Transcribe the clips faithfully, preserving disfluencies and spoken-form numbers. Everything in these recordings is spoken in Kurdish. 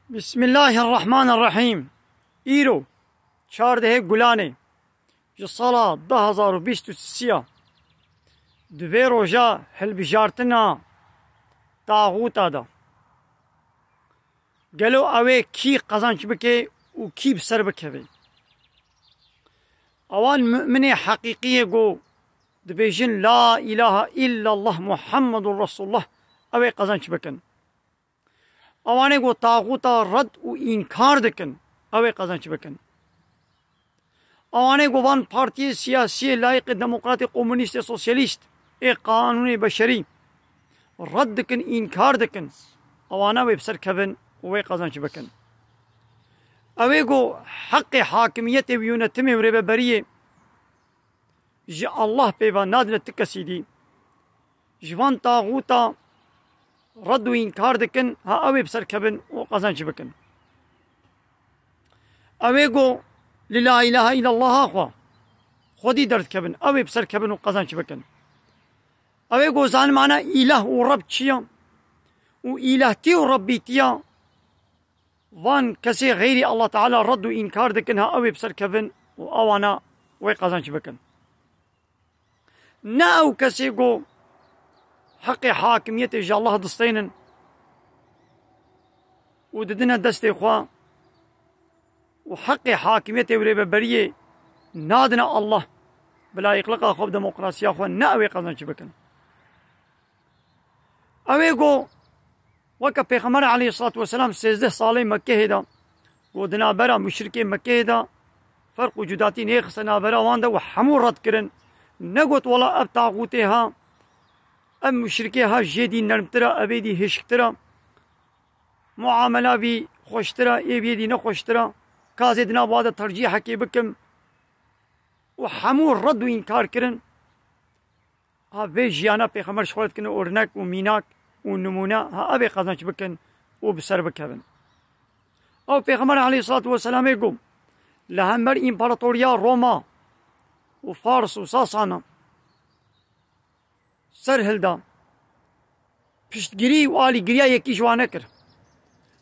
Bismillahirrahmanirrahîm. Îro, çardehê Gulanê, ji sala du hazar û bîst û sisiya, di vê roja hilbijartina taxûta de, gelo ew ê kî qezanç bike û kî bi ser bikeve? Ewan mu'minê heqîqiyê ku dibêjin, La ilahe illallah Muhammedun Resulullah, ew ê qezanç bikin. Ewanê ku taxûta red û înkar dikin, ew ê qezanç bikin. Ewanê ku van partiyê siyasiyê, layîqê demokratê, komunîstê, sosyalîst ê qanûnê beşerî red dikin, înkar dikin, ewana wê bi ser kevin û wê qezanç bikin. Ew ê ku heqê hakimiyetê û yönetimê û rêveberiyê ji Allah pê ve nadine ti kesî dî. Ji van taxûta red û înkar dikin, ha ew ê bi ser kevin û qezanç bikin. Ew ê ku li la ilahe illallaha xwe xwedî derdikevin, ew ê bi ser kevin û qezanç bikin. Ew ê ku zanimane îlah û reb çi ye û îlahtî û rebbîtiya van kesê xeyrî Allah Teala red û înkar dikin, ha ew ê bi ser kevin û ewana wê qezanç bikin. Ne ew kesê ku heqê hakimiyetê ji Allah distênin û didine destê xwe û heqê hakimiyetê û rêveberiyê nadine Allah, bi layîqliqa xwe, bi demokrasiya xwe, ne ew ê qezanç bikin. Ew ê ku weke Pêxember aleyhissalatu vesselam sêzdeh salê Mekkehê de, ku di navbera muşrikê Mekkehê de ferq û cudatî nêxiste navbera wan de û hemû red kirin. Negot, wela ev taxûtê ha, ev muşrikê ha jê dî nermtir e, ev ê dî hişktir e. Muamela vî xweştir e, ê vê dî ne xweştir e. Ka ez ê di nav wa de tercîhekê bikim. Û hemû red û înkar kirin. Ha vê jiyana Pêxember ji xwe re dikine ornek û mînak û nimûne, ha ev ê qezanç bikin û bi ser bikevin. Ew Pêxember aleyhissalatu vesselamê got, li hember împaratoriya Roma û Fars û Sasana ser hilda. Piştgirî û alîgiriya yekî ji wan nekir.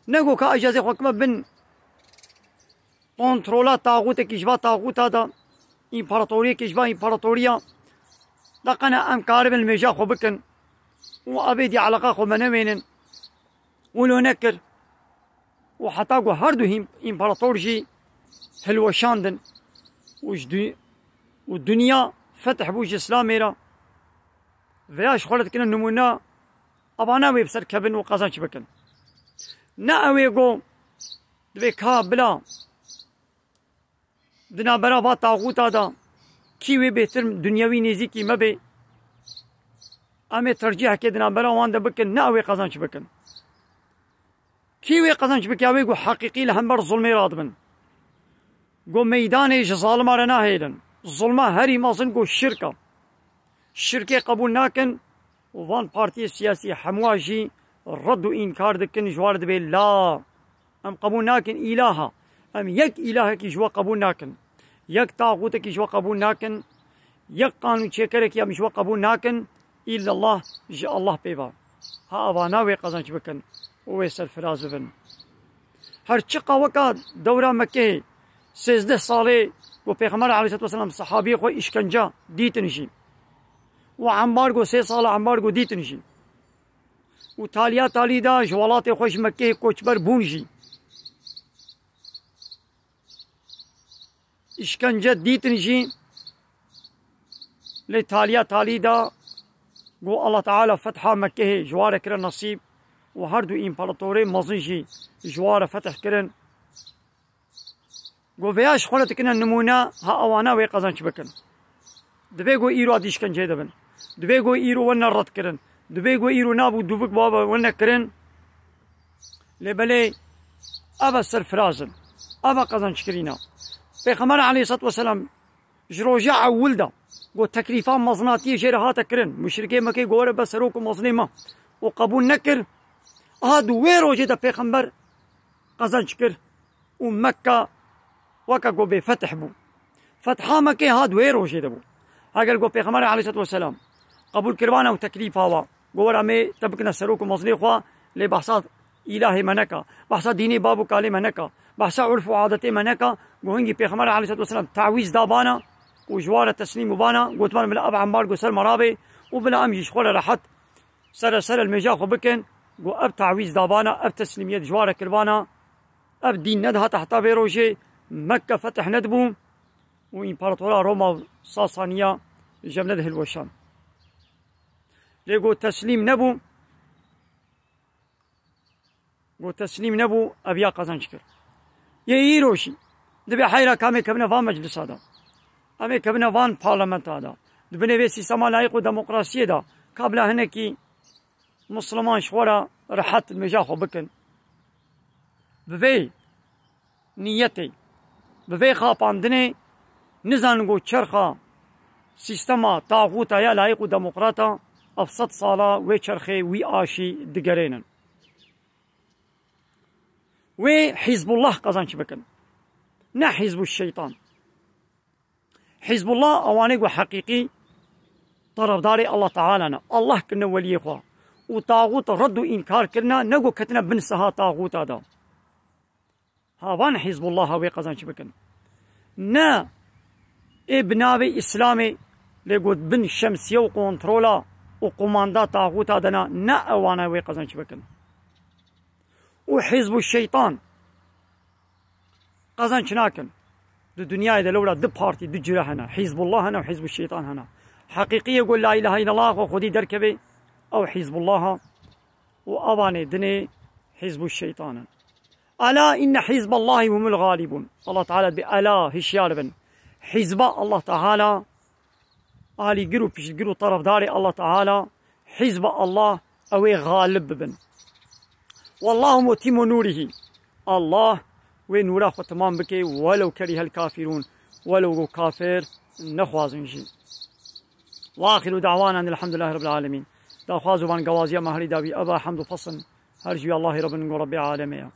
Nego ka ez ê xwe kime bin kontrola taxûtekî ji va taxûta de, împaratoriyekî ji va împaratoriya de, qene em karibin limêja xwe bikin û ev êdî eleqa xwe me nemênin. Wilo nekir. Û heta ku her du hîm-, împarator jî hilweşandin û ji dü-, û dinya fetih bû ji Îslamê re. Veya ji xwe re dikine nimûne, evana wê bi ser kevin û qezanç bikin. Ne ew ê ku divê ka bila di navbera va taxûta de kî wê bêhtir dinyewî nêzîkî me bê, em ê tercîhekê di navbera wan de bikin, ne ew ê qezanç bikin. Kî wê qezenc bike, wê ku heqîqî li hember zulmê radibin. Ku meydanê ji zalima re nahêlin. Zulma herî mezin ku şirk e. Şirkê qebûl nakin û van partiyê siyasî hemûa jî red û înkar dikin, ji war dibê la. Em qebûl nakin îlaha. Em yek îlahekî ji we qebûl nakin. Yek taxûtekî ji we qebûl nakin. Yek qanûnçêkerekî em ji we qebûl nakin. Îllallah, ji Allah pê ve. Ha evana wê qezenc bikin û wê serfiraz bibin. Her çiqa weka dewra Mekkeyê, sêzdeh salê ku Pêxember aleyhisselatu vesselam sehabiyê xwe îşkence dîtin jî. Û embargo, sê sala embargo dîtin jî. Û taliya talî de ji welatê xwe ji Mekkeyê koçber bûn jî. Îşkence dîtin jî, lê taliya talî de ku Allah Teala fetha Mekkehê ji wa re kire nesîb û her du împaratorê mezin jî ji wa re fetih kirin. Ku veya ji xwe re dikine nimûne, ha ewana wê qezenc bikin. Divê ku îro di îşkenceyê de bin. Divê ku îro wene red kirin. Divê ku îro nav û dûvik baba wene kirin. Lê belê ev e serfiraz in. Ev e qezenckirîna. Pêxember aleyhisselatu vesselam ji roja ewil de ku teklîfa mezinatiyê jê re hate kirin. Muşrikê Mekkê ku were be serok û mezinê me û qebûl nekir. Aha di wê rojê de Pêxember qezenc kir û Mekka weke ku bê fetih bû. Fetha Mekkê ha di wê rojê de bû. Heger ku Pêxember aleyhisselatu vesselam qebûl kiribana û teklîfa wa, ku were em ê te bikine serok û mezinê xwe, lê behsa îlahê me neka, behsa dînê bab û kalê me neka, behsa urf û adetê me neka, go hingî Pêxember aleyhisselatu vesselam tawîz dabana û ji ware teslîm û bana, gotiban bila ev Emmar go ser me rabê û bila em jî ji xwe re rehet sere ser li mêja xwe bikin, go ev tawîz dabana, ev teslîmiyet ji ware kiribana, ev dîn nedihate heta vê rojê, Mekke fetih nedibû û împaratora Roma û Sasaniya ji em nedihilweşan. Lê go teslîm nebû, go teslîm nebû, ev ya qezenc kir. Yê îro jî dibe heyra ka em ê kevine van meclisa de, em ê kevine van parlamenta de, di binê vê sîstema layîq û demokrasiyê de, ka bila hinekî Misliman ji xwe re rehet li mêja xwe bikin. Bi vê niyetê, bi vê xapandinê, nizanin ku çerxa sîstema taxûta ya layîq û demokrata ev sed sala wê çerxê wî aşî digerênin. Wê Hîzbullah qezenç bikin, ne Hîzbu Şeytan. Hîzbullah ewanê ku heqîqî terefdarê Allah Teala ne. Allah kirine weliyê xwe û taxût red û înkar kirine, ne ku ketine bin siha taxûta de. Havan Hîzbullaha wê qezenç bikin. Ne ê bi navê Îslamê lê got bin şemsiye û kontrola û qumanda taxûta de ne, ne ewana wê qezenç bikin. Û Hîzbu Şeytan qezenç nakin. Di dinyayê de lewra du partî, du cire hene. Hîzbullah hene û Hîzbu Şeytan hene. Heqîqiyê ku la ilahe illallah xwe xwedî derkeve, ew Hîzbullaha û evanê dinê Hîzbu Şeytan in. Ela inne hîzballahi humul galibun. Allah Teala bi ela hişyar bin. Hîzba Allah Teala, alîgir û piştgir û terefdarê Allah Teala, hîzba Allah, ew ê galib bibin. Wallahu mutimmu nûrihî. Allah wê nûra xwe temam bike, welew kerihel kafirûn, welew ku kafir nexwazin jî. Ve axiru da'wana elhamdulillahi rabbil alemin. Daxwaz û bangewaziya me herî dawî ev e, hemd û fesin her ji wî Allahê Rabbin ku Rabbê alemê ye.